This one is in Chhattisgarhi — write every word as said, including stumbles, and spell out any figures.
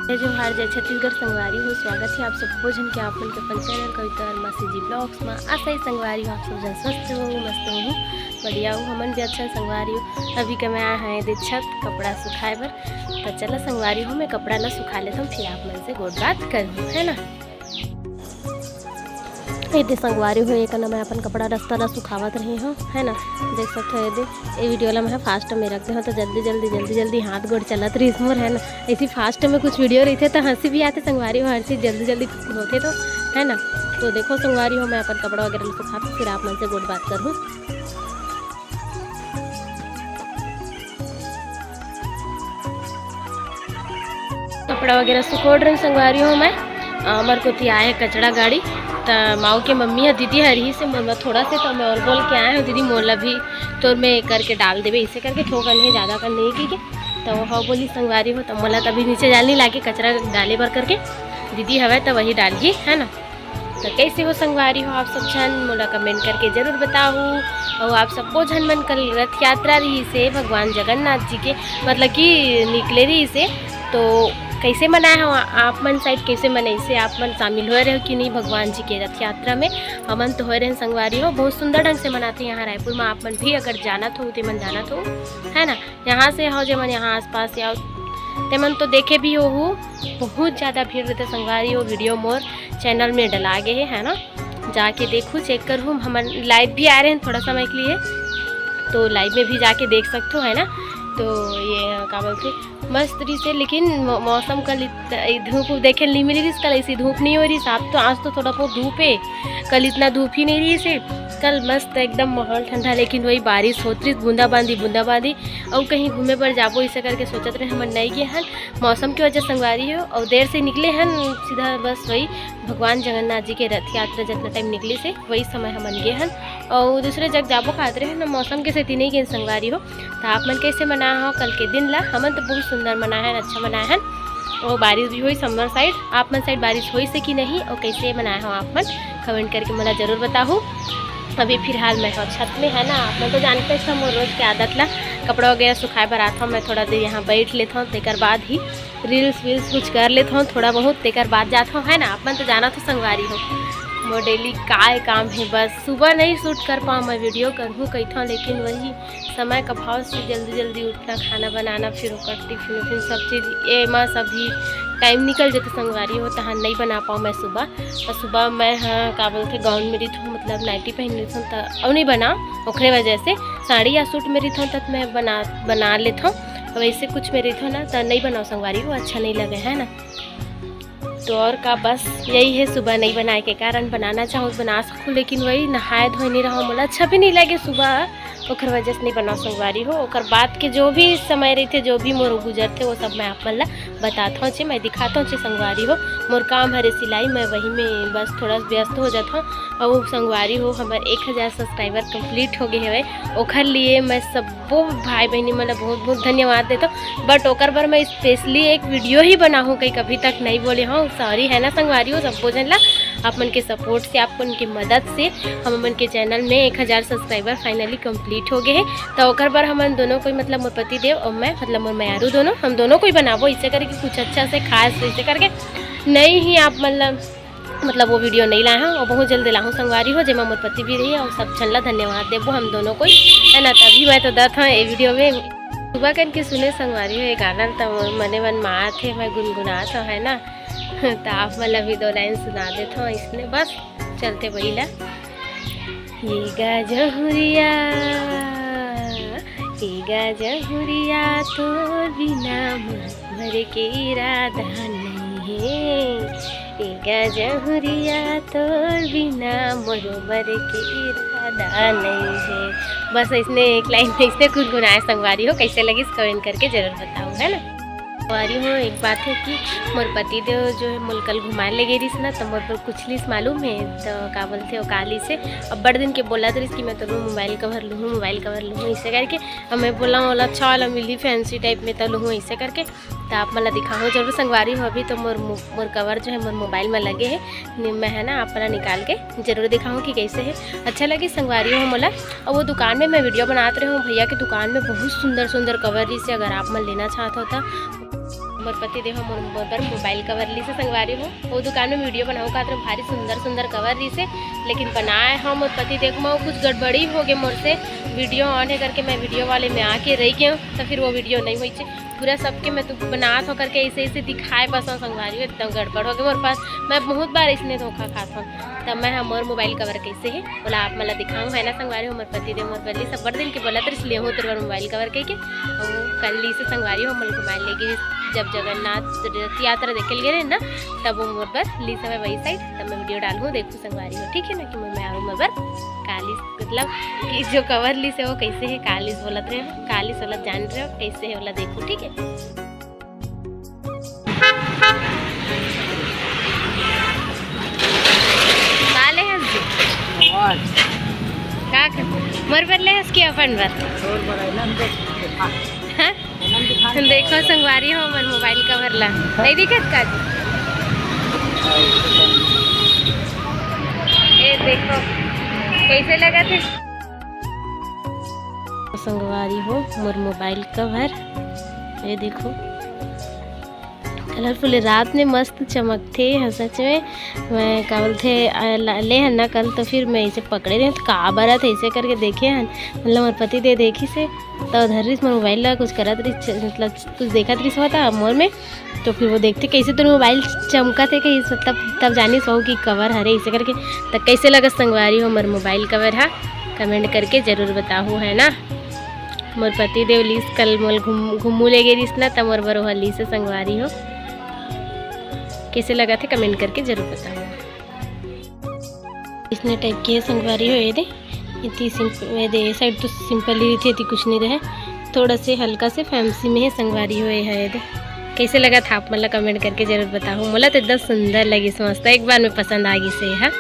जय जोहार, जय छत्तीसगढ़ संगवारी हो। स्वागत हे आप सबो झन के आप मन के अपन चैनल कविता वर्मा CG vlogs म। आशा हे संगवारी हो आप सब झन स्वस्थ हो, मस्त हो, बढ़िया हो। हमन भी अच्छा संगवारी हो। अभी के मैं आए हंव एदे छत कपड़ा सुखाए बर। त चला संगवारी हो, मैं कपड़ा ला सुखा लेथंव, फिर आप मन से गोठ बात करहूं, है ना। एदे संगवारी हो, एक ना मैं अपन कपड़ा दस्ता ला सुखावत रहे हंव, है ना। देख सकत हो एदे, ए video ला मैं fast में रख दे हंव, त जल्दी जल्दी जल्दी जल्दी हाथ गोड़ चलत रहिस मोर, है ना। ऐसी fast में कुछ video रहिथे त हंसी भी आथे संगवारी हो, हर चीज जल्दी जल्दी होथे तो, है ना। तो देखो संगवारी हो, मैं अपन कपड़ा वगैरह ला सुखात हंव, फिर आप मन से गोठ बात करहूं। कपड़ा वगैरह सुखोत रहेंव संगवारी हो मैं। अ, हमर कोती आए हे कचरा गाड़ी, त माऊ के मम्मी ह, दीदी ह रहिसे मोर बर थोड़ा से, त मैं ओला बोल के आए हंव, "दीदी, मोला भी तोर में करके डाल देबे," अइसे करके, थोकन हे, जादा कन नहीं कहिके। त वो ह बोलिस संगवारी हो, त मोला त अभी नीचे जाए ल नहीं लागे कचरा डाले बर करके, दीदी हवय त वही डालही, है ना। त कइसे हो संगवारी हो आप सब झन, मोला comment करके जरूर बताहू। अउ आप सबो झन मन कल रथ यात्रा रहिसे भगवान जगन्नाथ जी के, मतलब कि निकले रहिसे, तो कइसे मनाए हो आप मन side, कइसे मनइसे आप मन, शामिल होए रहे हो कि नहीं भगवान जी के रथ यात्रा में? हमन तो होए रहेन संगवारी हो, बहुत सुंदर ढंग से मनाथे यहाँ रायपुर में। आप मन भी अगर जानत हो, ते मन जानत हो, है ना, यहाँ से हो, जे मन यहाँ आसपास आओ, ते मन तो देखे भी होहू, बहुत ज्यादा भीड़ रहिथे संगवारी हो। Video मोर channel में डला गे हे, है ना, जाके देखहू, check करहू। हमन live भी आए रहेन थोड़ा समय के लिए, तो live में भी जाके देख सकथो, है ना। तो ये का बोलथे, मस्त रहिसे, लेकिन मौ-, मौसम कल इत-, ई धूप उप देखे ल नहीं मिली रहिस, कल ऐसी धूप नहीं हो रहिस। आप तो, आज तो थोड़ा बहुत धूप हे, कल इतना धूप ही नहीं रहिसे। कल मस्त एकदम माहौल ठंडा, लेकिन वही बारिश होत रहिस, बूंदाबांदी बूंदाबांदी। अउ कहीं घूमे बर जाबो, अइसे करके सोचत रहे, हमन नहीं गे हन, मौसम के वजह संगवारी हो। अउ देर से निकले हन, सीधा बस वही भगवान जगन्नाथ जी के रथ यात्रा जितना time निकलिसे, वही समय हमन गे हन। अउ दूसरे जग जाबो खात रहे न, मौसम के सेती नहीं गेन संगवारी हो। त आप मन कइसे मनाए हो कल के दिन ला? हमन तो बहुत सुंदर मनाए हन, अच्छा मनाए हन। अउ बारिश भी होइस हमर side, आप मन side बारिश होइसे कि नहीं, अउ कइसे मनाए हो आप मन, comment करके मोला जरूर बताहू। अभी फिलहाल मैं हो छत में, है ना, आप मन तो जानते हो मोर रोज के आदत ला, कपड़ा वगैरह सुखाए बर आथव, मैं थोड़ा देर यहाँ बैठ लेथव, तेकर बाद ही reels वील्स कुछ कर लेथव थोड़ा बहुत, तेकर बाद जाथव, है ना। आप मन तो जानत हो संगवारी हो, मोर daily काय काम हे, बस सुबह नहीं shoot कर पाऊँ, मैं video करहूँ कहिथव, लेकिन वही समय का भाव से जल्दी जल्दी उठना, खाना बनाना, फिर ओकर टिफिन उफिन सब चीज, एमा सभी time निकल जथे संगवारी हो, तहाँ नहीं बना पाऊँ मैं सुबह। अउ सुबह मैं ह का बोलथे, gown में रहिथव, मतलब नाइटी पहन लेथव, त अउ नहीं बनाओ, ओखरे वजह से साड़ी या सूट में रहिथव, तब मैं बना, बना लेथव। अब ऐसे कुछ में रहिथव ना, त नहीं बनाओ संगवारी हो, अच्छा नहीं लगे, है ना। तो और का, बस यही है, सुबह नहीं बनाए के कारण, बनाना चाहूँ बना सकूँ, लेकिन वही नहाए धोए नहीं रहो, मोला अच्छा भी नहीं लगे सुबह, ओखर वजह से नहीं बनाओ संगवारी हो। ओकर बाद के जो भी समय रहिथे, जो भी मोर गुजरथे, वो सब मैं आप मन ला बताथव चे, मैं दिखाथव चे संगवारी हो। मोर काम हरे सिलाई, मैं वही में बस थोड़ा व्यस्त हो जाथव। अउ संगवारी हो, हमर एक हजार subscriber complete हो गए हवे, ओखर लिए मैं सब्बो भाई बहिनी मन ला बहुत बहुत धन्यवाद देथव। But ओकर बर मैं specially एक video ही बनाहूँ, कहीं कभी तक नहीं बोले हव, sorry, है ना संगवारी हो, सब्बो झन ला। आप मन के support से, आप मन के मदद से हमन के channel में एक हजार subscriber finally complete हो गए हे। त ओकर बर हमन दोनों कोई, मतलब मोर पति देव और मैं, मतलब मोर मयारू दोनों, हम दोनों कोई बनाबो, इसे करके कुछ अच्छा से खास, इसे करके नहीं ही आप, मतलब, मतलब वो video नहीं लाए हव, और बहुत जल्द लाहूँ संगवारी हो, जेमा मोर पति भी रही और सब झन ला धन्यवाद देबो हम दोनों कोई, है ना। तभी मैं तो दत हव ये video में। सुबह कन के सुने संगवारी हो, ये गाना त मने मन मात हे, मैं गुनगुनात हव, है ना। त आप मन ला भी दो line सुना देत हव इसने, बस चलते बइला। ये गा जहुरिया, ये गा जहुरिया, तोर बिना मोर मरे के इरादा नहीं है। ये गा जहुरिया, तोर बिना मोर मरे के इरादा नहीं है। बस इसने एक line में इसने गुनगुनाए संगवारी हो, कैसे लगिस comment करके जरूर बताओ, है ना। संगवारी हो, एक बात है कि मोर पति देव जो है मोला कल घुमाए ले गे रिहिस ना, तो मोर बर कुछ लिस मालूम है, तो का बोलथे, वो का लिस हे, अब बड़ दिन के बोलत रिहिस कि मैं तोर mobile cover लूहूँ, mobile cover लूहूँ, इसे करके। अब मैं बोला, ओला अच्छा वाला मिली, fancy type में, त लूहूँ, इसे करके। तो आप मन ला दिखाहूँ जरूर संगवारी हो। अभी तो मोर मो-, मोर cover जो है मोर mobile में लगे है, नि-, मैं है ना आप मन ला निकाल के जरूर दिखाहूँ कि कैसे है। अच्छा लगी संगवारी हो मोला। और वो दुकान में मैं video बनात रहे हूँ, भैया के दुकान में बहुत सुंदर सुंदर cover रिहिस हे, अगर आप मन लेना चाहत हो तो। मोर पति देव ह मोर बर मोबाइल कवर लिसे संगवारी हो। वो दुकान में वीडियो बनाऊ का भारी सुंदर सुंदर कवर रिसे, लेकिन बनाए ह मोर पति देव म कुछ गड़बड़ी हो गे मोर से। वीडियो ऑन है करके मैं वीडियो वाले में आके रह गए हूँ, तो फिर वो वीडियो नहीं हुई। पूरा सबके मैं तो बनात हो करके ऐसे ऐसे दिखाए बस संगवारी हो, एकदम गड़बड़ हो गए मोर पास। मैं बहुत बार इसने धोखा खात हूँ। तब मैं ह मोर मोबाइल कवर कैसे है बोला आप मला दिखाऊँ है ना संगवारी हो। मोर पति देव मोर बल्ली सब बड़ दिन के बोला तरिस ले हो तेरे मोबाइल कवर कह के। और कल लिसे संगवारी हो मोला घुमाए ले गई जब जगन्नाथ रथ यात्रा देखे ले गए ना, तब वो मोर बर लिसे मैं वही साइड। तब मैं वीडियो डालूँ, देखूँ संगवारी हो, ठीक है ना, कि मैं, मैं आऊँ मोर बर काली मतलब कि जो कवर लिसे वो कैसे है कालिस बोलत रहे, कालिस वाला जान रहे हो कैसे है वाला देखो, ठीक है। का ले हस जी? का कर? मोर बर ले हस कि अपन बर? हाँ? देखो संगवारी हो मोर मोबाइल कवर ला, नहीं दिखत का जी? ये देखो कैसे लगत है संगवारी हो मोर मोबाइल कवर। ये देखो कलरफुल रात में मस्त चमकथे ह सच में। मैं का बोलथे ले हन ना कल, तो फिर मैं इसे पकड़े रहे तो का बरत है इसे करके देखे हन। मतलब मोर पति देव देखिसे तो धरिस मोर मोबाइल ला कुछ करत रहिस, मतलब कुछ देखत रहिस होता मोर में। तो फिर वो देखथे कैसे तोर मोबाइल चमकत है कहिस, तब तब जानिस हो कि कवर हरे इसे करके। तो कैसे लगत संगवारी हो मोर मोबाइल कवर हा, कमेंट करके जरूर बताहू है ना। मोर पति देव लिस कल मोल घूम घूमू ले गे रिस ना, त मोर बर ओहा लिसे संगवारी हो। कैसे लगत है कमेंट करके जरूर बताहू। इसने टाइप के है संगवारी हो, ये दे इतनी सिंपल, ये दे ये साइड तो सिंपल ही रही थी, इतनी कुछ नहीं रहे, थोड़ा से हल्का से फैंसी में है संगवारी हो। ये है ये दे कैसे लगत है आप मतलब कमेंट करके जरूर बताहू। मोला तो एकदम सुंदर लगिस मस्त, एक बार में पसंद आ गई से है।